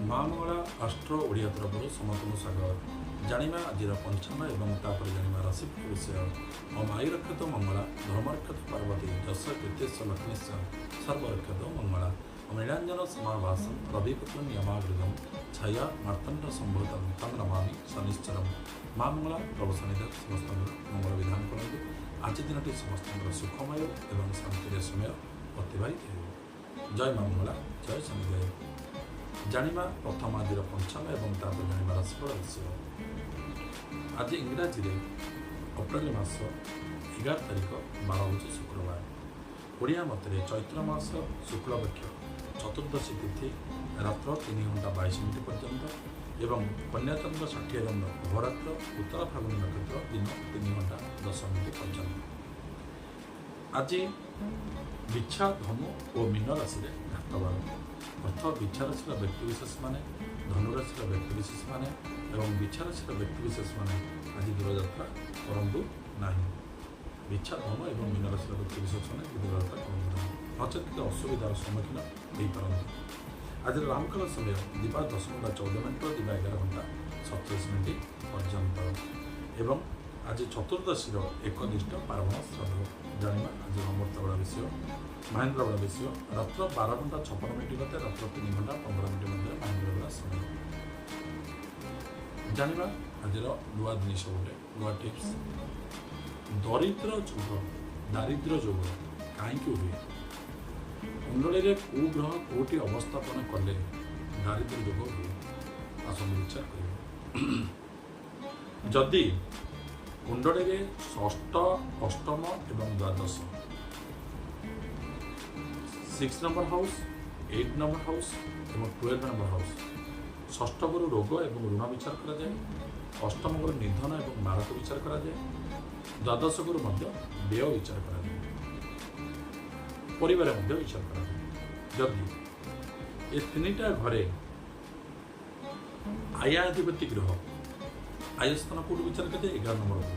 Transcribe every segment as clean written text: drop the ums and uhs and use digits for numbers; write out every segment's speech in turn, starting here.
ମା ମଙ୍ଗଳା ଆଷ୍ଟ୍ରୋ ଓଡ଼ିଆ ତରଫରୁ ସମସ୍ତଙ୍କୁ ସ୍ୱାଗତ। ଜାଣିବା ଆଜିର ପଞ୍ଚାଙ୍ଗ ଏବଂ ତାପରେ ଜାଣିବା ରାଶିଫଳ ବିଷୟ। ଓମ୍ ଆୟୁରକ୍ଷତ ମଙ୍ଗଳା, ଧର୍ମରକ୍ଷତ ପାର୍ବତୀ, ଯଶ କୀର୍ତ୍ତିଶ ଲକ୍ଷ୍ମୀଶ ସର୍ବରକ୍ଷତ ମଙ୍ଗଳା। ଓମ୍ ନୀଳାଞ୍ଜନ ସମାଭାସಂ ରବିପୁତ୍ର ନିୟମାବୃତಂ ଛାୟା ମାର୍ତ୍ତଣ୍ଡ ସମ୍ଭୂତಂ ତଂ ନମାମି ଶନିଶ୍ଚରମ୍। ମା ମଙ୍ଗଳା ପ୍ରଭୁ ଶନିଦେବ ସମସ୍ତଙ୍କର ମଙ୍ଗଳ ବିଧାନ କରନ୍ତୁ। ଆଜି ଦିନଟି ସମସ୍ତଙ୍କର ସୁଖମୟ ଏବଂ ଶାନ୍ତିରେ ସମୟ ଅତିବାହିତ ହେବ। ଜୟ ମା ମଙ୍ଗଳା, ଜୟ ଶନିଦେବ। ଜାଣିବା ପ୍ରଥମ ଆଜିର ପଞ୍ଚାଙ୍ଗ ଏବଂ ତାପରେ ଜାଣିବା ରାଶିଫଳ ବିଷୟ। ଆଜି ଇଂରାଜୀରେ ଅପ୍ରିଲ ମାସ 11 ତାରିଖ, ବାର ହେଉଛି ଶୁକ୍ରବାର। ଓଡ଼ିଆ ମତରେ ଚୈତ୍ର ମାସ ଶୁକ୍ଳପକ୍ଷ ଚତୁର୍ଦ୍ଦଶୀ ତିଥି ରାତ୍ର 3 ଘଣ୍ଟା 22 ମିନିଟ୍ ପର୍ଯ୍ୟନ୍ତ ଏବଂ କନ୍ୟାଚନ୍ଦ୍ର 60 ଦଣ୍ଡ ଅହରାତ୍ର, ଉତ୍ତର ଫାଗୁଣୀ ନକ୍ଷତ୍ର ଦିନ 3 ଘଣ୍ଟା 10 ମିନିଟ୍ ପର୍ଯ୍ୟନ୍ତ। ଆଜି ବିଛା, ଧନୁ ଓ ମୀନ ରାଶିରେ ଘାତବାର। ଅର୍ଥ ବିଛା ରାଶିର ବ୍ୟକ୍ତିବିଶେଷମାନେ, ଧନୁରାଶିର ବ୍ୟକ୍ତିବିଶେଷମାନେ ଏବଂ ବିଛା ରାଶିର ବ୍ୟକ୍ତିବିଶେଷମାନେ ଆଜି ଦୂରଯାତ୍ରା କରନ୍ତୁ ନାହିଁ। ବିଛା, ଧନୁ ଏବଂ ମୀନ ରାଶିର ବ୍ୟକ୍ତିବିଶେଷମାନେ ଦୂରଯାତ୍ରା କରନ୍ତୁ ନାହିଁ, ନଚେତ୍ କିଛି ଅସୁବିଧାର ସମ୍ମୁଖୀନ ହୋଇପାରନ୍ତି। ଆଜିର ରାମକାଳ ସମୟ ଦିବା 10 ଘଣ୍ଟା 14 ମିନିଟ୍, ଦିବା 11 ଘଣ୍ଟା 47 ମିନିଟ୍ ପର୍ଯ୍ୟନ୍ତ ଏବଂ ଆଜି ଚତୁର୍ଦ୍ଦଶୀର ଏକଦିଷ୍ଟ ପାର୍ବଣ ଶ୍ରାଦ୍ଧ। ଜାଣିବା ଆଜିର ଅମୃତବେଳା ବିଷୟ, ମହେନ୍ଦ୍ର ବେଳା ବିଷୟ। ରାତ୍ର 12 ଘଣ୍ଟା 56 ମିନିଟ୍ ମଧ୍ୟରେ ରାତ୍ର 3 ଘଣ୍ଟା 15 ମିନିଟ୍ ମଧ୍ୟରେ ମହେନ୍ଦ୍ର ବେଳା ସମୟ। ଜାଣିବା ଆଜିର ନୂଆ ଜିନିଷ, ଗୋଟେ ନୂଆ ଟିପ୍ସ। ଦରିଦ୍ର ଯୋଗ, ଦାରିଦ୍ର୍ୟ ଯୋଗ କାହିଁକି ହୁଏ? କୁଣ୍ଡଳୀରେ କେଉଁ ଗ୍ରହ କେଉଁଠି ଅବସ୍ଥାପନ କଲେ ଦାରିଦ୍ର୍ୟ ଯୋଗ ହୁଏ, ଆସନ୍ତୁ ବିଚାର କରିବା। ଯଦି କୁଣ୍ଡଳୀରେ ଷଷ୍ଠ, ଅଷ୍ଟମ ଏବଂ ଦ୍ୱାଦଶ, 6 ନମ୍ବର ହାଉସ୍, 8 ନମ୍ବର ହାଉସ୍ ଏବଂ 12 ନମ୍ବର ହାଉସ୍, ଷଷ୍ଠ ଘରୁ ରୋଗ ଏବଂ ଋଣ ବିଚାର କରାଯାଏ, ଅଷ୍ଟମ ଘରୁ ନିଧନ ଏବଂ ମାରକ ବିଚାର କରାଯାଏ, ଦ୍ୱାଦଶ ଘରୁ ମଧ୍ୟ ବ୍ୟୟ ବିଚାର କରାଯାଏ, ପରିବାର ମଧ୍ୟ ବିଚାର କରାଯାଏ। ଯଦି ଏ ତିନିଟା ଘରେ ଆୟାଧିପତି ଗ୍ରହ, ଆୟସ୍ଥାନ କେଉଁଠି ବିଚାର କରାଯାଏ? 11 ନମ୍ବର ଘର।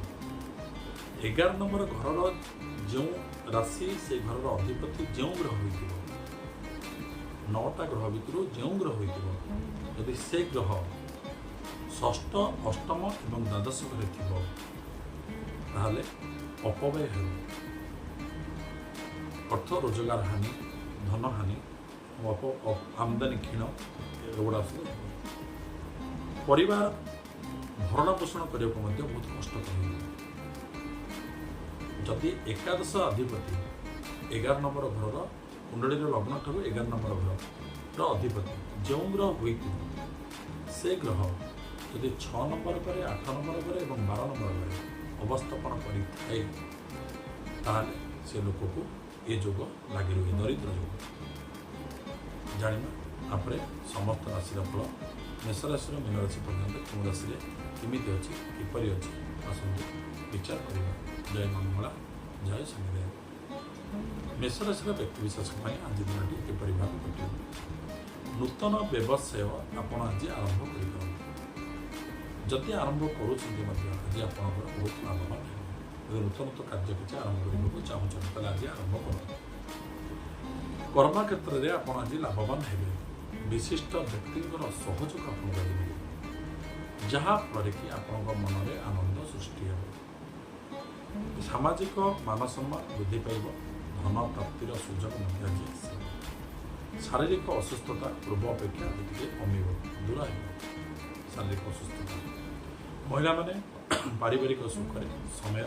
11 ନମ୍ବର ଘରର ଯେଉଁ ରାଶି, ସେ ଘରର ଅଧିପତି ଯେଉଁ ଗ୍ରହ ହୋଇଥିବ, 9ଟା ଗ୍ରହ ଭିତରୁ ଯେଉଁ ଗ୍ରହ ହୋଇଥିବ, ଯଦି ସେ ଗ୍ରହ ଷଷ୍ଠ, ଅଷ୍ଟମ ଏବଂ ଦ୍ୱାଦଶ ଘରେ ଥିବ, ତାହେଲେ ଅପବ୍ୟୟ ହେବ। ଅର୍ଥ ରୋଜଗାର ହାନି, ଧନ ହାନି, ଆମଦାନୀ କ୍ଷୀଣ, ଏଗୁଡ଼ା ସବୁ ହେବ। ପରିବାର ଭରଣ ପୋଷଣ କରିବାକୁ ମଧ୍ୟ ବହୁତ କଷ୍ଟକର ହେବ। ଯଦି ଏକାଦଶ ଅଧିପତି 11 ନମ୍ବର ଘରର, କୁଣ୍ଡଳୀର ଲଗ୍ନ ଠାରୁ 11 ନମ୍ବର ଘରର ଅଧିପତି ଯେଉଁ ଗ୍ରହ ହୋଇଥିବ, ସେ ଗ୍ରହ ଯଦି 6 ନମ୍ବର ଘରେ, 8 ନମ୍ବର ଘରେ ଏବଂ 12 ନମ୍ବର ଘରେ ଅବସ୍ଥାପନ କରିଥାଏ, ତାହେଲେ ସେ ଲୋକକୁ ଏ ଯୋଗ ଲାଗି ରୁହେ, ଦରିଦ୍ର ଯୋଗ। ଜାଣିବା ତାପରେ ସମସ୍ତ ରାଶିର ଫଳ। ମେଷ ରାଶିର ମୀନ ରାଶି ପର୍ଯ୍ୟନ୍ତ କେଉଁ ରାଶିରେ କେମିତି ଅଛି, କିପରି ଅଛି, ଆସନ୍ତୁ ବିଚାର କରିବା। ଜୟ ମଙ୍ଗଳା, ଜୟ ଶନିଦେବ। ମେଷ ରାଶିର ବ୍ୟକ୍ତିବିଶେଷଙ୍କ ପାଇଁ ଆଜି ଦିନଟି କିପରି ଭାବେ କଟିବ? ନୂତନ ବ୍ୟବସାୟ ଆପଣ ଆଜି ଆରମ୍ଭ କରିପାରନ୍ତି। ଯଦି ଆରମ୍ଭ କରୁଛନ୍ତି ମଧ୍ୟ ଆଜି ଆପଣଙ୍କର ବହୁତ ଲାଭବାନ ହେବ। ଯଦି ନୂତନ କାର୍ଯ୍ୟ କିଛି ଆରମ୍ଭ କରିବାକୁ ଚାହୁଁଛନ୍ତି, ତାହେଲେ ଆଜି ଆରମ୍ଭ କରନ୍ତୁ। କର୍ମକ୍ଷେତ୍ରରେ ଆପଣ ଆଜି ଲାଭବାନ ହେବେ। ବିଶିଷ୍ଟ ବ୍ୟକ୍ତିଙ୍କର ସହଯୋଗ ଆପଣଙ୍କୁ ଆଜି ମିଳିବ, ଯାହାଫଳରେ କି ଆପଣଙ୍କ ମନରେ ଆନନ୍ଦ ସୃଷ୍ଟି ହେବ। ସାମାଜିକ ମାନସମ୍ମାନ ବୃଦ୍ଧି ପାଇବ। ଧନ ପ୍ରାପ୍ତିର ସୁଯୋଗ ମଧ୍ୟ ଆଜି ଆସିବ। ଶାରୀରିକ ଅସୁସ୍ଥତା ପୂର୍ବ ଅପେକ୍ଷା ଆଜି ଟିକେ କମିବ, ଦୂର ହେବ ଶାରୀରିକ ଅସୁସ୍ଥତା। ମହିଳାମାନେ ପାରିବାରିକ ସୁଖରେ ସମୟ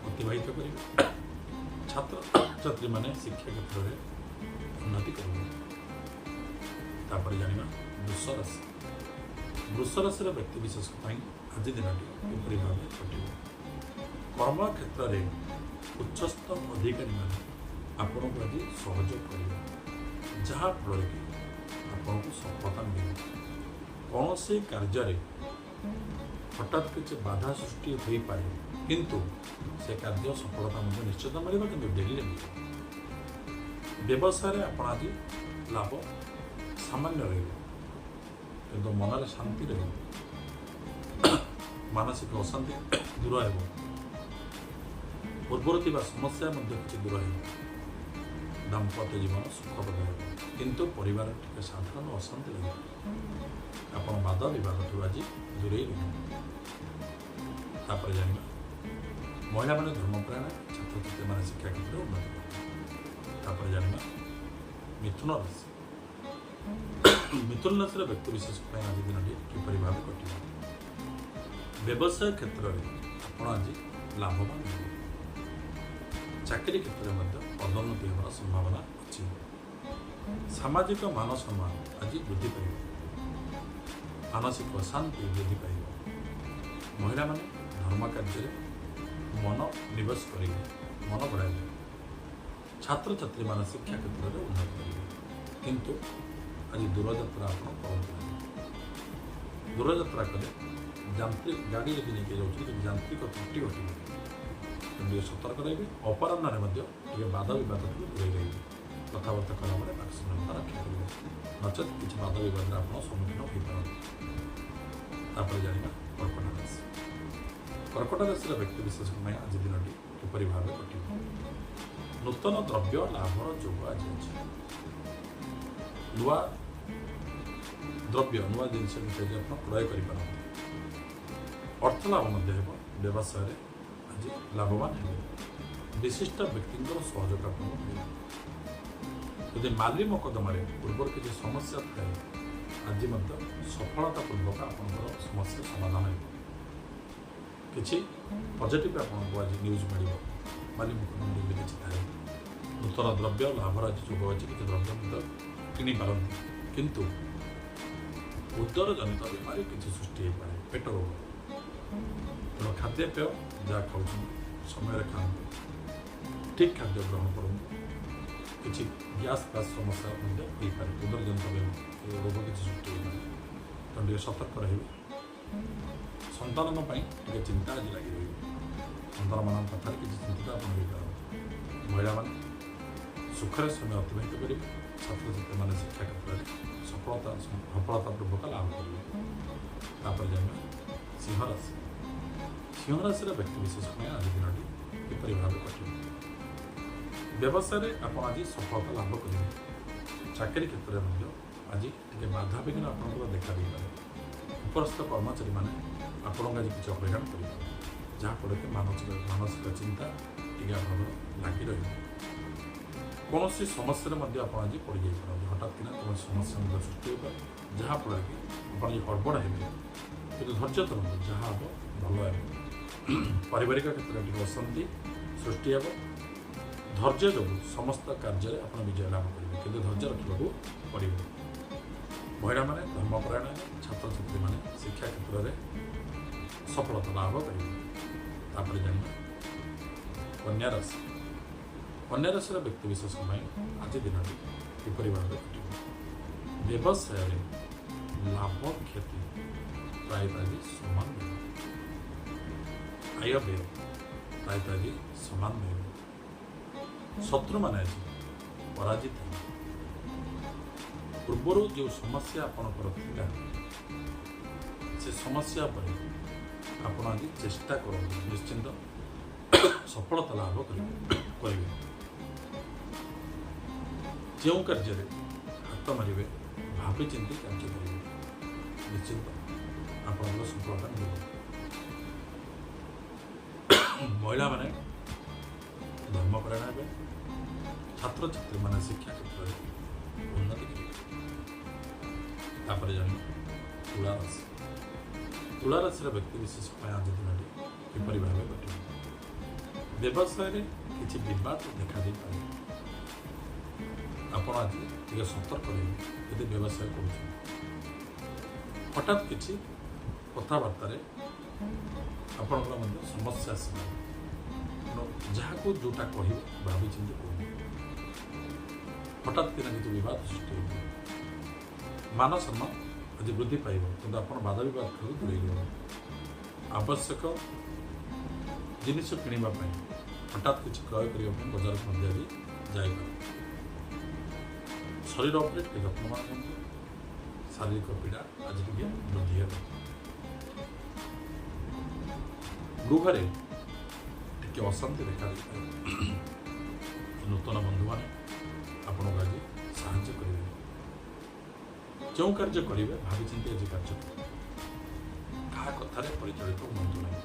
ଅତିବାହିତ କରିବେ। ଛାତ୍ରଛାତ୍ରୀମାନେ ଶିକ୍ଷା କ୍ଷେତ୍ରରେ ଉନ୍ନତି କରିବେ। ତାପରେ ଜାଣିବା ବୃଷ ରାଶି। ବୃଷ ରାଶିର ବ୍ୟକ୍ତିବିଶେଷଙ୍କ ପାଇଁ ଆଜି ଦିନଟି କିପରି ଭାବେ କଟିବ? କର୍ମକ୍ଷେତ୍ରରେ ଉଚ୍ଚସ୍ଥ ଅଧିକାରୀମାନେ ଆପଣଙ୍କୁ ଆଜି ସହଯୋଗ କରିବେ, ଯାହାଫଳରେ କି ଆପଣଙ୍କୁ ସଫଳତା ମିଳିବ। କୌଣସି କାର୍ଯ୍ୟରେ ହଠାତ୍ କିଛି ବାଧା ସୃଷ୍ଟି ହୋଇପାରେ, କିନ୍ତୁ ସେ କାର୍ଯ୍ୟ ସଫଳତା ମଧ୍ୟ ନିଶ୍ଚିତ ମିଳିବ, କିନ୍ତୁ ଡେରିରେ ମିଳିବ। ବ୍ୟବସାୟରେ ଆପଣ ଆଜି ଲାଭ ସାମାନ୍ୟ ରହିବ, କିନ୍ତୁ ମନରେ ଶାନ୍ତି ରହିବ। ମାନସିକ ଅଶାନ୍ତି ଦୂର ହେବ। ପୂର୍ବରୁ ଥିବା ସମସ୍ୟା ମଧ୍ୟ କିଛି ଦୂର ହେବ। ଦାମ୍ପତ୍ୟ ଜୀବନ ସୁଖପ୍ରଦ ହେବ, କିନ୍ତୁ ପରିବାର ଟିକେ ସାଧାରଣ ଅଶାନ୍ତି ରହିବ। ବାଦ ବିବାଦଠୁ ଆଜି ଦୂରେଇ ରହିବେ। ତାପରେ ଜାଣିବା ମହିଳାମାନେ ଧର୍ମପରାୟଣ, ଛାତ୍ରଛାତ୍ରୀମାନେ ଶିକ୍ଷା କ୍ଷେତ୍ରରେ ଉନ୍ନତି କରିବେ। ତାପରେ ଜାଣିବା ମିଥୁନ ରାଶି। ମିଥୁନ ରାଶିର ବ୍ୟକ୍ତିବିଶେଷଙ୍କ ପାଇଁ ଆଜି ଦିନଟି କିପରି ଭାବେ କଟିବ? ବ୍ୟବସାୟ କ୍ଷେତ୍ରରେ ଆପଣ ଆଜି ଲାଭବାନ ହେବେ। ଚାକିରି କ୍ଷେତ୍ରରେ ମଧ୍ୟ ପଦୋନ୍ନତି ହେବାର ସମ୍ଭାବନା ଅଛି। ସାମାଜିକ ମାନ ସମ୍ମାନ ଆଜି ବୃଦ୍ଧି ପାଇବ। ମାନସିକ ଶାନ୍ତି ବୃଦ୍ଧି ପାଇବ। ମହିଳାମାନେ ଧର୍ମ କାର୍ଯ୍ୟରେ ମନ ନିବେଶ କରିବେ, ମନ ବଢ଼ାଇବେ। ଛାତ୍ରଛାତ୍ରୀମାନେ ଶିକ୍ଷା କ୍ଷେତ୍ରରେ ଉନ୍ନତି କରିବେ। କିନ୍ତୁ ଆଜି ଦୂରଯାତ୍ରା ଆପଣ କରନ୍ତୁ ନାହିଁ। ଦୂରଯାତ୍ରା କଲେ ଯାନ୍ତ୍ରିକ ଗାଡ଼ି ଯଦି ନେଇକି ଯାଉଛନ୍ତି, ତେବେ ଯାନ୍ତ୍ରିକ ତ୍ରୁଟି ଘଟିବ, ତେଣୁ ଟିକେ ସତର୍କ ରହିବେ। ଅପରାହ୍ନରେ ମଧ୍ୟ ଟିକେ ବାଦ ବିବାଦଠୁ ଦୂରେଇ ରହିବେ। କଥାବାର୍ତ୍ତା କଲାବେଳେ ବାକ୍ସମ୍ୟତା ରକ୍ଷା କରିବେ, ନଚେତ୍ କିଛି ବାଦ ବିବାଦରେ ଆପଣ ସମ୍ମୁଖୀନ ହୋଇପାରନ୍ତି। ତାପରେ ଜାଣିବା କର୍କଟ ରାଶି। କର୍କଟ ରାଶିର ବ୍ୟକ୍ତିବିଶେଷଙ୍କ ପାଇଁ ଆଜି ଦିନଟି କିପରି ଭାବେ କଟିବ? ନୂତନ ଦ୍ରବ୍ୟ ଲାଭର ଯୋଗ ଆଜି ଅଛି। ନୂଆ ଦ୍ରବ୍ୟ, ନୂଆ ଜିନିଷ କିଛି ଆଜି ଆପଣ କ୍ରୟ କରିପାରନ୍ତି। ଅର୍ଥ ଲାଭ ମଧ୍ୟ ହେବ। ବ୍ୟବସାୟରେ ଆଜି ଲାଭବାନ ହେବେ। ବିଶିଷ୍ଟ ବ୍ୟକ୍ତିଙ୍କର ସହଯୋଗ ଆପଣଙ୍କୁ ମିଳିବ। ଯଦି ମାଲି ମକଦ୍ଦମାରେ ପୂର୍ବରୁ କିଛି ସମସ୍ୟା ଥାଏ, ଆଜି ମଧ୍ୟ ସଫଳତା ପୂର୍ବକ ଆପଣଙ୍କର ସମସ୍ୟା ସମାଧାନ ହେବ। କିଛି ପଜିଟିଭ୍ ଆପଣଙ୍କୁ ଆଜି ନ୍ୟୁଜ୍ ମିଳିବ। ମାଲି ମକଦ୍ଦମାରେ ଯଦି କିଛି ଥାଏ, ନୂତନ ଦ୍ରବ୍ୟ ଲାଭର ଆଜି ଯୋଗ ଅଛି। କିଛି ଦ୍ରବ୍ୟ ମଧ୍ୟ କିଣିପାରନ୍ତି। କିନ୍ତୁ ଉଦର ଜନିତ ବେମାରୀ କିଛି ସୃଷ୍ଟି ହୋଇପାରେ, ପେଟ ରୋଗ। ତେଣୁ ଖାଦ୍ୟପେୟ ଯାହା ଖାଉଛନ୍ତି ସମୟରେ ଖାଆନ୍ତୁ, ଠିକ୍ ଖାଦ୍ୟ ଗ୍ରହଣ କରନ୍ତୁ। କିଛି ଗ୍ୟାସ୍ ଫ୍ୟାସ୍ ସମସ୍ୟା ମଧ୍ୟ ହୋଇପାରେ, ଉଦର ଜନିତ ରୋଗ କିଛି ସୃଷ୍ଟି ହୋଇପାରେ, ତେଣୁ ଟିକେ ସତର୍କ ରହିବେ। ସନ୍ତାନଙ୍କ ପାଇଁ ଟିକେ ଚିନ୍ତା ଆଜି ଲାଗି ରହିବ। ସନ୍ତାନମାନଙ୍କ କଥାରେ କିଛି ଚିନ୍ତିତ ଆପଣ ହୋଇପାରନ୍ତି। ମହିଳାମାନେ ସୁଖରେ ସମୟ ଅତିବାହିତ କରିବେ। ଛାତ୍ରଛାତ୍ରୀମାନେ ଶିକ୍ଷା କ୍ଷେତ୍ରରେ ସଫଳତା ପୂର୍ବକ ଲାଭ କରିବେ। ତାପରେ ଜାଣିବା ସିଂହ ରାଶି। ସିଂହ ରାଶିର ବ୍ୟକ୍ତିବିଶେଷ ପାଇଁ ଆଜି ଦିନଟି କିପରି ଭାବେ କଟିବ? ବ୍ୟବସାୟରେ ଆପଣ ଆଜି ସଫଳତା ଲାଭ କରିବେ। ଚାକିରି କ୍ଷେତ୍ରରେ ମଧ୍ୟ ଆଜି ଟିକେ ବାଧାବିଘ୍ନ ଆପଣଙ୍କର ଦେଖା ଦେଇପାରେ। ଉପରସ୍ଥ କର୍ମଚାରୀମାନେ ଆପଣଙ୍କୁ ଆଜି କିଛି ହଇରାଣ କରିବେ, ଯାହାଫଳରେ କି ମାନସିକ ଚିନ୍ତା ଟିକେ ଆପଣଙ୍କର ଲାଗି ରହିବ। କୌଣସି ସମସ୍ୟାରେ ମଧ୍ୟ ଆପଣ ଆଜି ପଡ଼ିଯାଇପାରନ୍ତି। ହଠାତ୍ କିନା କୌଣସି ସମସ୍ୟା ମଧ୍ୟ ସୃଷ୍ଟି ହୋଇପାରେ, ଯାହାଫଳରେ କି ଆପଣ ଆଜି ହଡ଼ବଡ଼ ହେବେ। କିନ୍ତୁ ଧୈର୍ଯ୍ୟ ଧରନ୍ତୁ, ଯାହା ହେବ ଭଲ ହେବ। ପାରିବାରିକ କ୍ଷେତ୍ରରେ ଟିକେ ଅଶାନ୍ତି ସୃଷ୍ଟି ହେବ। ଧୈର୍ଯ୍ୟ ଯୋଗୁଁ ସମସ୍ତ କାର୍ଯ୍ୟରେ ଆପଣ ବିଜୟ ଲାଭ କରିବେ, କିନ୍ତୁ ଧୈର୍ଯ୍ୟ ରଖିବାକୁ ପଡ଼ିବ। ମହିଳାମାନେ ଧର୍ମପରାୟଣ ହେବେ। ଛାତ୍ରଛାତ୍ରୀମାନେ ଶିକ୍ଷା କ୍ଷେତ୍ରରେ ସଫଳତା ଲାଭ କରିବେ। ତାପରେ ଜାଣିବା କନ୍ୟା ରାଶି। କନ୍ୟା ରାଶିର ବ୍ୟକ୍ତିବିଶେଷଙ୍କ ପାଇଁ ଆଜି ଦିନଟି କିପରି ଭାବେ କଟିବ? ବ୍ୟବସାୟରେ ଲାଭ କ୍ଷତି ପ୍ରାୟତଃ ଆଜି ସମାନ ରହିବ। ଆୟ ବ୍ୟୟ ପ୍ରାୟତଃ ଆଜି ସମାନ ରହିବ। ଶତ୍ରୁମାନେ ଆଜି ପରାଜିତ ହେବେ। ପୂର୍ବରୁ ଯେଉଁ ସମସ୍ୟା ଆପଣଙ୍କର ଥିଲା, ସେ ସମସ୍ୟା ଉପରେ ଆପଣ ଆଜି ଚେଷ୍ଟା କରନ୍ତୁ, ନିଶ୍ଚିନ୍ତ ସଫଳତା ଲାଭ କରିବେ। ଯେଉଁ କାର୍ଯ୍ୟରେ ହାତ ମାରିବେ, ଭାବି ଚିନ୍ତି କାର୍ଯ୍ୟ କରିବେ, ନିଶ୍ଚିନ୍ତ ଆପଣଙ୍କର ସଫଳତା ମିଳିବ। ମହିଳାମାନେ ଧର୍ମପରାୟଣ ହେବେ। ଛାତ୍ରଛାତ୍ରୀମାନେ ଶିକ୍ଷା କ୍ଷେତ୍ରରେ ଉନ୍ନତି କରିବେ। ତାପରେ ଜାଣିବା ତୁଳା ରାଶି। ତୁଳା ରାଶିର ବ୍ୟକ୍ତିବିଶେଷ ପାଇଁ ଆଜି ଦିନଟି କିପରି ଭାବେ କଟିବ? ବ୍ୟବସାୟରେ କିଛି ବିବାଦ ଦେଖାଦେଇପାରେ। ଆପଣ ଆଜି ଟିକେ ସତର୍କ ରହିବେ ଯଦି ବ୍ୟବସାୟ କରୁଛନ୍ତି। ହଠାତ୍ କିଛି କଥାବାର୍ତ୍ତାରେ ଆପଣଙ୍କର ମଧ୍ୟ ସମସ୍ୟା ଆସିପାରେ। ତେଣୁ ଯାହାକୁ ଯେଉଁଟା କହିବେ, ଭାବିଚିନ୍ତି କୁହନ୍ତୁ। ହଠାତ୍ କିନା କିଛି ବିବାଦ ସୃଷ୍ଟି ହୋଇପାରେ। ମାନ ସମ୍ମାନ ଆଜି ବୃଦ୍ଧି ପାଇବ, କିନ୍ତୁ ଆପଣ ବାଦ ବିବାଦ ଠାରୁ ଦୂରେଇ ରୁହନ୍ତୁ। ଆବଶ୍ୟକ ଜିନିଷ କିଣିବା ପାଇଁ, ହଠାତ୍ କିଛି କ୍ରୟ କରିବା ପାଇଁ ବଜାରକୁ ମଧ୍ୟ ଆଜି ଯାଇପାରନ୍ତି। ଶରୀର ଉପରେ ଟିକେ ଯତ୍ନବାନ ହୁଅନ୍ତୁ। ଶାରୀରିକ ପୀଡ଼ା ଆଜି ଟିକେ ବୃଦ୍ଧି ହେବ। ଗୃହରେ ଟିକେ ଅଶାନ୍ତି ଦେଖା ଦେଇପାରେ। ନୂତନ ବନ୍ଧୁମାନେ ଆପଣଙ୍କୁ ଆଜି ସାହାଯ୍ୟ କରିବେ। ଯେଉଁ କାର୍ଯ୍ୟ କରିବେ, ଭାବିଚିନ୍ତି ଆଜି କାର୍ଯ୍ୟ କରିବେ। କାହା କଥାରେ ପରିଚାଳିତ ହୁଅନ୍ତୁ ନାହିଁ।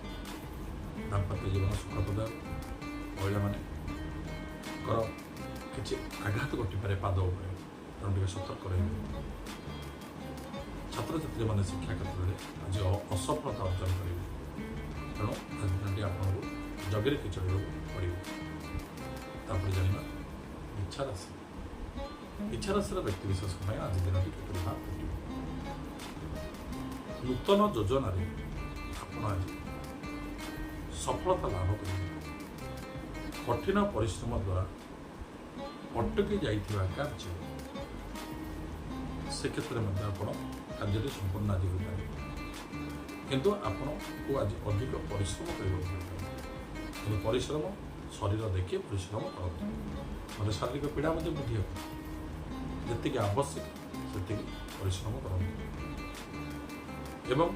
ଦାମ୍ପତ୍ୟ ଜୀବନ ସୁଖପ୍ରଦ। ମହିଳାମାନଙ୍କର କିଛି ଆଘାତ ଘଟିପାରେ ପାଦ ଉପରେ, ତେଣୁ ଟିକେ ସତର୍କ ରହିବେ। ଛାତ୍ରଛାତ୍ରୀମାନେ ଶିକ୍ଷା କ୍ଷେତ୍ରରେ ଆଜି ଅସଫଳତା ଅର୍ଜନ କରିବେ, ତେଣୁ ଆଜି ଦିନଟି ଆପଣଙ୍କୁ ଜଗି ରଖି ଚଳିବାକୁ ପଡ଼ିବ। ତାପରେ ଜାଣିବା ବିଛା ରାଶି। ବିଛା ରାଶିର ବ୍ୟକ୍ତିବିଶେଷଙ୍କ ପାଇଁ ଆଜି ଦିନଟି କିପରି ଭାବେ କଟିବ? ନୂତନ ଯୋଜନାରେ ଆପଣ ଆଜି ସଫଳତା ଲାଭ କରିବେ। କଠିନ ପରିଶ୍ରମ ଦ୍ୱାରା ଅଟକି ଯାଇଥିବା କାର୍ଯ୍ୟ, ସେ କ୍ଷେତ୍ରରେ ମଧ୍ୟ ଆପଣ କାର୍ଯ୍ୟଟି ସମ୍ପୂର୍ଣ୍ଣ ଆଜି ହୋଇପାରେ, କିନ୍ତୁ ଆପଣଙ୍କୁ ଆଜି ଅଧିକ ପରିଶ୍ରମ କରିବାକୁ ପଡ଼ିପାରେ। କିନ୍ତୁ ପରିଶ୍ରମ ଶରୀର ଦେଖି ପରିଶ୍ରମ କରନ୍ତୁ, ନହେଲେ ଶାରୀରିକ ପୀଡ଼ା ମଧ୍ୟ ବୃଦ୍ଧି ହେବ। ଯେତିକି ଆବଶ୍ୟକ ସେତିକି ପରିଶ୍ରମ କରନ୍ତୁ ଏବଂ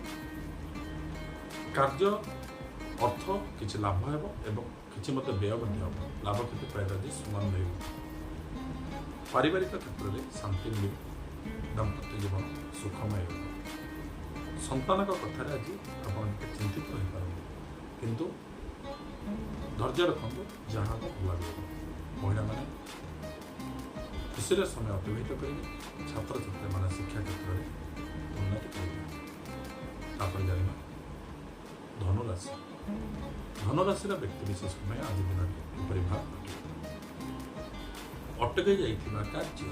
କାର୍ଯ୍ୟ ଅର୍ଥ କିଛି ଲାଭ ହେବ ଏବଂ କିଛି ମଧ୍ୟ ବ୍ୟୟ ମଧ୍ୟ ହେବ। ଲାଭ କ୍ଷତି ପ୍ରାୟତଃ ଆଜି ସମାନ ରହିବ। ପାରିବାରିକ କ୍ଷେତ୍ରରେ ଶାନ୍ତି ମିଳିବ। ଦାମ୍ପତ୍ୟ ଜୀବନ ସୁଖମୟ ହେବ। ସନ୍ତାନଙ୍କ କଥାରେ ଆଜି ଆପଣ ଟିକେ ଚିନ୍ତିତ ହୋଇପାରନ୍ତି, କିନ୍ତୁ ଧୈର୍ଯ୍ୟ ରଖନ୍ତୁ, ଯାହା ହେବ ଭଲ ହେବ। ମହିଳାମାନେ ଖୁସିରେ ସମୟ ଅତିବାହିତ କରିବେ। ଛାତ୍ରଛାତ୍ରୀମାନେ ଶିକ୍ଷା କ୍ଷେତ୍ରରେ ଉନ୍ନତି କରିବେ। ତାପରେ ଜାଣିବା ଧନୁରାଶି। ଧନୁରାଶିର ବ୍ୟକ୍ତିବିଶେଷଙ୍କ ପାଇଁ ଆଜି ଦିନଟି କିପରି ଭାବେ କଟିବ? ଅଟକି ଯାଇଥିବା କାର୍ଯ୍ୟ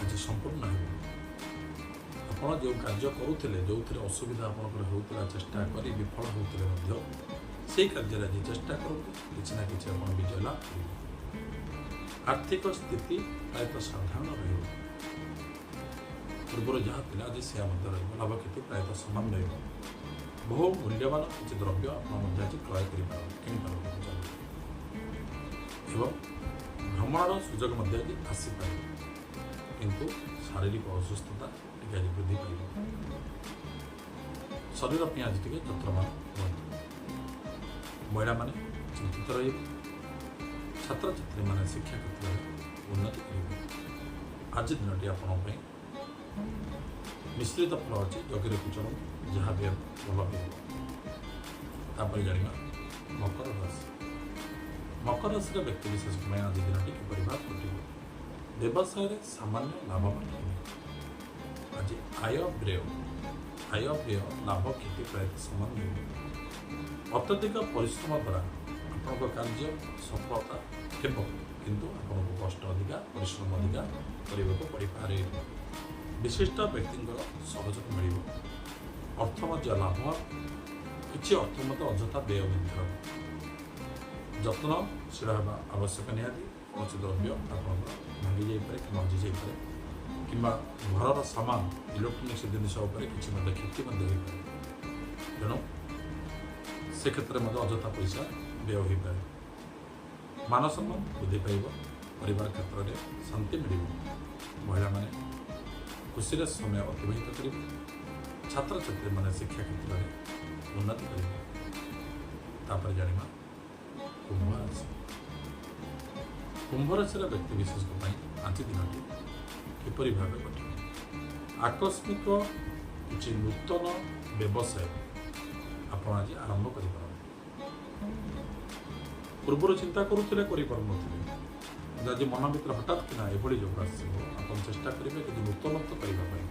ଆଜି ସମ୍ପୂର୍ଣ୍ଣ ହେବ। ଆପଣ ଯେଉଁ କାର୍ଯ୍ୟ କରୁଥିଲେ, ଯେଉଁଥିରେ ଅସୁବିଧା ଆପଣଙ୍କର ହେଉଥିଲା, ଚେଷ୍ଟା କରି ବିଫଳ ହେଉଥିଲେ ମଧ୍ୟ ସେଇ କାର୍ଯ୍ୟରେ ଆଜି ଚେଷ୍ଟା କରନ୍ତୁ, କିଛି ନା କିଛି ଆପଣ ବିଜୟ ଲାଭ କରିବେ। ଆର୍ଥିକ ସ୍ଥିତି ପ୍ରାୟତଃ ସାଧାରଣ ରହିବ। ପୂର୍ବରୁ ଯାହା ଥିଲା ଆଜି ସେୟା ମଧ୍ୟ ରହିବ। ଲାଭ କ୍ଷତି ପ୍ରାୟତଃ ସମାନ ରହିବ। ବହୁ ମୂଲ୍ୟବାନ କିଛି ଦ୍ରବ୍ୟ ଆପଣ ମଧ୍ୟ ଆଜି କ୍ରୟ କରିପାରନ୍ତି, କିଣିପାରନ୍ତି ଏବଂ ଭ୍ରମଣର ସୁଯୋଗ ମଧ୍ୟ ଆଜି ଆସିପାରେ, କିନ୍ତୁ ଶାରୀରିକ ଅସୁସ୍ଥତା ଟିକେ ଆଜି ବୃଦ୍ଧି ପାଇବ। ଶରୀର ପାଇଁ ଆଜି ଟିକେ ଯତ୍ନବାନ ହୁଅନ୍ତୁ। ମହିଳାମାନେ ଚିନ୍ତିତ ରହିବେ। ଛାତ୍ରଛାତ୍ରୀମାନେ ଶିକ୍ଷା କ୍ଷେତ୍ରରେ ଉନ୍ନତି କରିବେ। ଆଜି ଦିନଟି ଆପଣଙ୍କ ପାଇଁ ମିଶ୍ରିତ ଫଳ ଅଛି। ଜଗି ରଖି ଚଳନ୍ତୁ, ଯାହା ବି ହେବ ଭଲ ବି ହେବ। ତାପରେ ଜାଣିବା ମକର ରାଶି। ମକର ରାଶିର ବ୍ୟକ୍ତିବିଶେଷଙ୍କ ପାଇଁ ଆଜି ଦିନଟି କିପରି ଭାବେ କଟିବ? ବ୍ୟବସାୟରେ ସାମାନ୍ୟ ଲାଭବାନ ହେବେ। ଆଜି ଆୟ ବ୍ୟୟ ଲାଭ କ୍ଷତି ପ୍ରାୟତଃ ସମାନ ରହିବ। ଅତ୍ୟଧିକ ପରିଶ୍ରମ ଦ୍ୱାରା ଆପଣଙ୍କ କାର୍ଯ୍ୟ ସଫଳତା ହେବ, କିନ୍ତୁ ଆପଣଙ୍କୁ କଷ୍ଟ ଅଧିକା, ପରିଶ୍ରମ ଅଧିକା କରିବାକୁ ପଡ଼ିପାରେ। ବିଶିଷ୍ଟ ବ୍ୟକ୍ତିଙ୍କର ସହଯୋଗ ମିଳିବ। ଅର୍ଥ ମଧ୍ୟ ଲାଭ, କିଛି ଅର୍ଥ ମଧ୍ୟ ଅଯଥା ବ୍ୟୟ ମଧ୍ୟ ହେବ। ଯତ୍ନଶୀଳ ହେବା ଆବଶ୍ୟକ ନିହାତି। କୌଣସି ଦ୍ରବ୍ୟ ଆପଣଙ୍କର ଭାଙ୍ଗି ଯାଇପାରେ କିମ୍ବା ହଜି ଯାଇପାରେ, କିମ୍ବା ଘରର ସାମାନ, ଇଲେକ୍ଟ୍ରୋନିକ୍ସ ଜିନିଷ ଉପରେ କିଛି ମଧ୍ୟ କ୍ଷତି ମଧ୍ୟ ହୋଇପାରେ। ତେଣୁ ସେ କ୍ଷେତ୍ରରେ ମଧ୍ୟ ଅଯଥା ପଇସା ବ୍ୟୟ ହୋଇପାରେ। ମାନ ସମ୍ମାନ ବୃଦ୍ଧି ପାଇବ। ପରିବାର କ୍ଷେତ୍ରରେ ଶାନ୍ତି ମିଳିବ। ମହିଳାମାନେ ଖୁସିରେ ସମୟ ଅତିବାହିତ କରିବେ। ଛାତ୍ରଛାତ୍ରୀମାନେ ଶିକ୍ଷା କ୍ଷେତ୍ରରେ ଉନ୍ନତି କରିବେ। ତାପରେ ଜାଣିବା କୁମ୍ଭ ରାଶି। କୁମ୍ଭ ରାଶିର ବ୍ୟକ୍ତିବିଶେଷଙ୍କ ପାଇଁ ଆଜି ଦିନଟି କିପରି ଭାବେ କଟିବ? ଆକସ୍ମିକ କିଛି ନୂତନ ବ୍ୟବସାୟ ଆପଣ ଆଜି ଆରମ୍ଭ କରିପାରନ୍ତି। ପୂର୍ବରୁ ଚିନ୍ତା କରୁଥିଲେ, କରିପାରୁନଥିଲେ, କିନ୍ତୁ ଆଜି ମନ ଭିତରେ ହଠାତ୍ କିନା ଏଭଳି ଯୋଗ ଆସିବ, ଆପଣ ଚେଷ୍ଟା କରିବେ କିଛି ନୂତନତ୍ୱ କରିବା ପାଇଁ।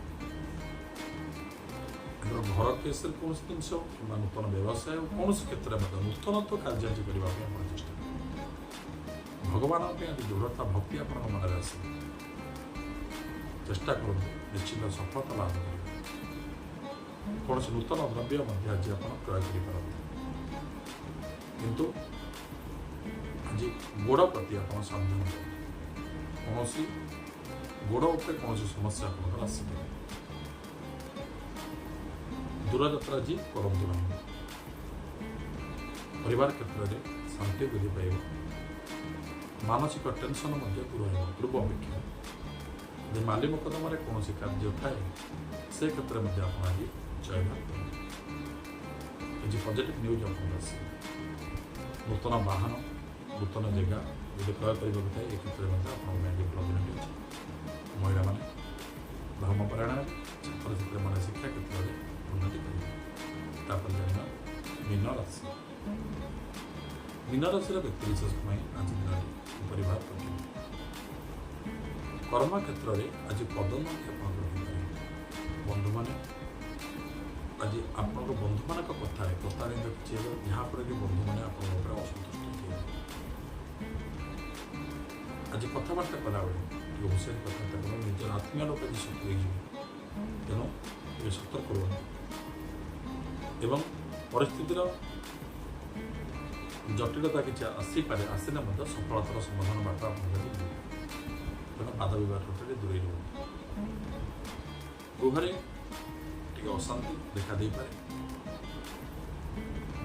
ଆମର ଘର କେସରେ କୌଣସି ଜିନିଷ ହେଉ କିମ୍ବା ନୂତନ ବ୍ୟବସାୟ ହେଉ, କୌଣସି କ୍ଷେତ୍ରରେ ମଧ୍ୟ ନୂତନତ୍ୱ କାର୍ଯ୍ୟ ଆଜି କରିବା ପାଇଁ ଆପଣ ଚେଷ୍ଟା କରିବେ। ଭଗବାନଙ୍କ ପାଇଁ ଆଜି ଦୃଢ଼ତା, ଭକ୍ତି ଆପଣଙ୍କ ମନରେ ଆସିବ। ଚେଷ୍ଟା କରନ୍ତୁ, ନିଶ୍ଚିତ ସଫଳତା ଲାଭ କରିବେ। କୌଣସି ନୂତନ ଦ୍ରବ୍ୟ ମଧ୍ୟ ଆଜି ଆପଣ କ୍ରୟ କରିପାରନ୍ତି, କିନ୍ତୁ ଆଜି ଗୋଡ଼ ପ୍ରତି ଆପଣ ସାବଧାନ ରୁହନ୍ତୁ। କୌଣସି ଗୋଡ଼ ଉପରେ କୌଣସି ସମସ୍ୟା ଆପଣଙ୍କର ଆସିପାରେ। ଦୂରଯାତ୍ରା ଆଜି କରନ୍ତୁ ନାହିଁ। ପରିବାର କ୍ଷେତ୍ରରେ ଶାନ୍ତି ବୃଦ୍ଧି ପାଇବ। ମାନସିକ ଟେନସନ୍ ମଧ୍ୟ ଦୂର ହେବ ପୂର୍ବ ଅପେକ୍ଷା। ଯଦି ମାଲି ମୋକଦ୍ଦମାରେ କୌଣସି କାର୍ଯ୍ୟ ଥାଏ, ସେ କ୍ଷେତ୍ରରେ ମଧ୍ୟ ଆପଣ ଆଜି ଜୟଲାଭ କରିବେ। କିଛି ପଜିଟିଭ୍ ନ୍ୟୁଜ୍ ଆପଣଙ୍କୁ ଆସିବ। ନୂତନ ବାହନ, ନୂତନ ଜାଗା ଯଦି କ୍ରୟ କରିବାକୁ ଥାଏ, ଏ କ୍ଷେତ୍ରରେ ମଧ୍ୟ ଆପଣଙ୍କ ପାଇଁ ଆଜି ଭଲ ଦିନଟି ଅଛି। ମହିଳାମାନେ ଧର୍ମପରାୟଣ ହେବେ। ଛାତ୍ରଛାତ୍ରୀମାନେ ଶିକ୍ଷା କ୍ଷେତ୍ରରେ ଉନ୍ନତି କରିବେ। ତାପରେ ଜାଣିବା ମୀନ ରାଶି। ମୀନ ରାଶିର ବ୍ୟକ୍ତିବିଶେଷଙ୍କ ପାଇଁ ଆଜି ଦିନଟି କିପରି ଭାବେ କଟିବ? କର୍ମକ୍ଷେତ୍ରରେ ଆଜି ପଦୋନ୍ନତି ଆପଣଙ୍କର ହୋଇପାରେ। ବନ୍ଧୁମାନେ, ଆଜି ଆପଣଙ୍କ ବନ୍ଧୁମାନଙ୍କ କଥାରେ ପ୍ରତାରିତ କିଛି ହେବ, ଯାହାଫଳରେ କି ବନ୍ଧୁମାନେ ଆପଣଙ୍କ ଉପରେ ଅସନ୍ତୁଷ୍ଟ ହେବେ। ଆଜି କଥାବାର୍ତ୍ତା କଲାବେଳେ ଟିକେ ହୁସିଆରି କଥାବାର୍ତ୍ତା କରନ୍ତୁ। ନିଜର ଆତ୍ମୀୟ ଲୋକ ଆଜି ଶତ୍ରୁ ହେଇଯିବେ, ତେଣୁ ଟିକେ ସତର୍କ ରୁହନ୍ତୁ ଏବଂ ପରିସ୍ଥିତିର ଜଟିଳତା କିଛି ଆସିପାରେ, ଆସିଲେ ମଧ୍ୟ ସଫଳତାର ସମାଧାନ ବାଟ ଆପଣଙ୍କୁ ଆଜି ମିଳିବ। ତେଣୁ ବାଦ ବିବାଦ ଠାରୁ ଦୂରେଇ ରୁହନ୍ତୁ। ଗୃହରେ ଟିକେ ଅଶାନ୍ତି ଦେଖା ଦେଇପାରେ।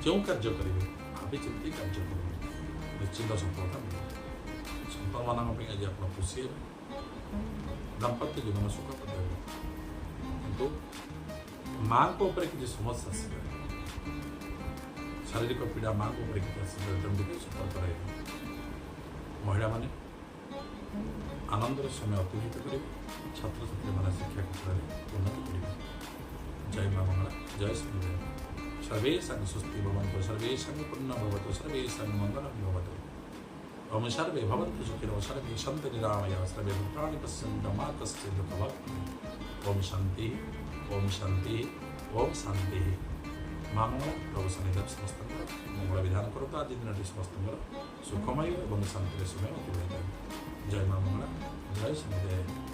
ଯେଉଁ କାର୍ଯ୍ୟ କରିବେ ଭାବିଚିନ୍ତି କାର୍ଯ୍ୟ କରନ୍ତୁ, ନିଶ୍ଚିନ୍ତ ସଫଳତା ମିଳିବ। ସନ୍ତାନମାନଙ୍କ ପାଇଁ ଆଜି ଆପଣ ଖୁସି ହେବେ। ଦାମ୍ପତ୍ୟ ଜୀବନ ସୁଖପ୍ରଦ ହେବ, କିନ୍ତୁ ମାଙ୍କ ଉପରେ କିଛି ସମସ୍ୟା ଆସିପାରେ। ଶାରୀରିକ ପୀଡ଼ା ମାଙ୍କ ଉପରେ କିଛି ଆସିପାରେ, ତେଣୁ ଟିକେ ସତର୍କ ରହିବେ। ମହିଳାମାନେ ଆନନ୍ଦର ସମୟ ଅତିବାହିତ କରିବେ। ଛାତ୍ରଛାତ୍ରୀମାନେ ଶିକ୍ଷା କ୍ଷେତ୍ରରେ ଉନ୍ନତି କରିବେ। ଜୟ ମା ମଙ୍ଗଳା, ଜୟ ଶନିଦେବ। ସର୍ବେଷାଂ ସ୍ୱସ୍ତି ଭବନ୍ତୁ, ସର୍ବେଷାଂ ପୂର୍ଣ୍ଣ ଭବତୁ, ସର୍ବେଷାଂ ମଙ୍ଗଳଂ ଭବତୁ। ଓମ୍ ସର୍ବେ ଭବନ୍ତୁ ସୁଖିନଃ, ସର୍ବେ ସନ୍ତୁ ନିରାମୟା, ସର୍ବେ ଭଦ୍ରାଣि ପଶ୍ୟନ୍ତୁ, ମା କଶ୍ଚିत् ଦୁଃଖଭାଗ୍ ଭବେत्। ଓମ୍ ଶାନ୍ତି, ଓମ୍ ଶାନ୍ତି, ଓମ୍ ଶାନ୍ତି। ମା ମଙ୍ଗଳା, ପ୍ରଭୁ ଶନିଦେବ ସମସ୍ତଙ୍କର ମଙ୍ଗଳ ବିଧାନ କରନ୍ତୁ। ଆଜି ଦିନଟି ସମସ୍ତଙ୍କର ସୁଖମୟ ଏବଂ ଶାନ୍ତିରେ ସମୟ ଅତିବାହିତ ହେବ। ଜୟ ମା ମଙ୍ଗଳା, ଜୟ ଶନିଦେବ।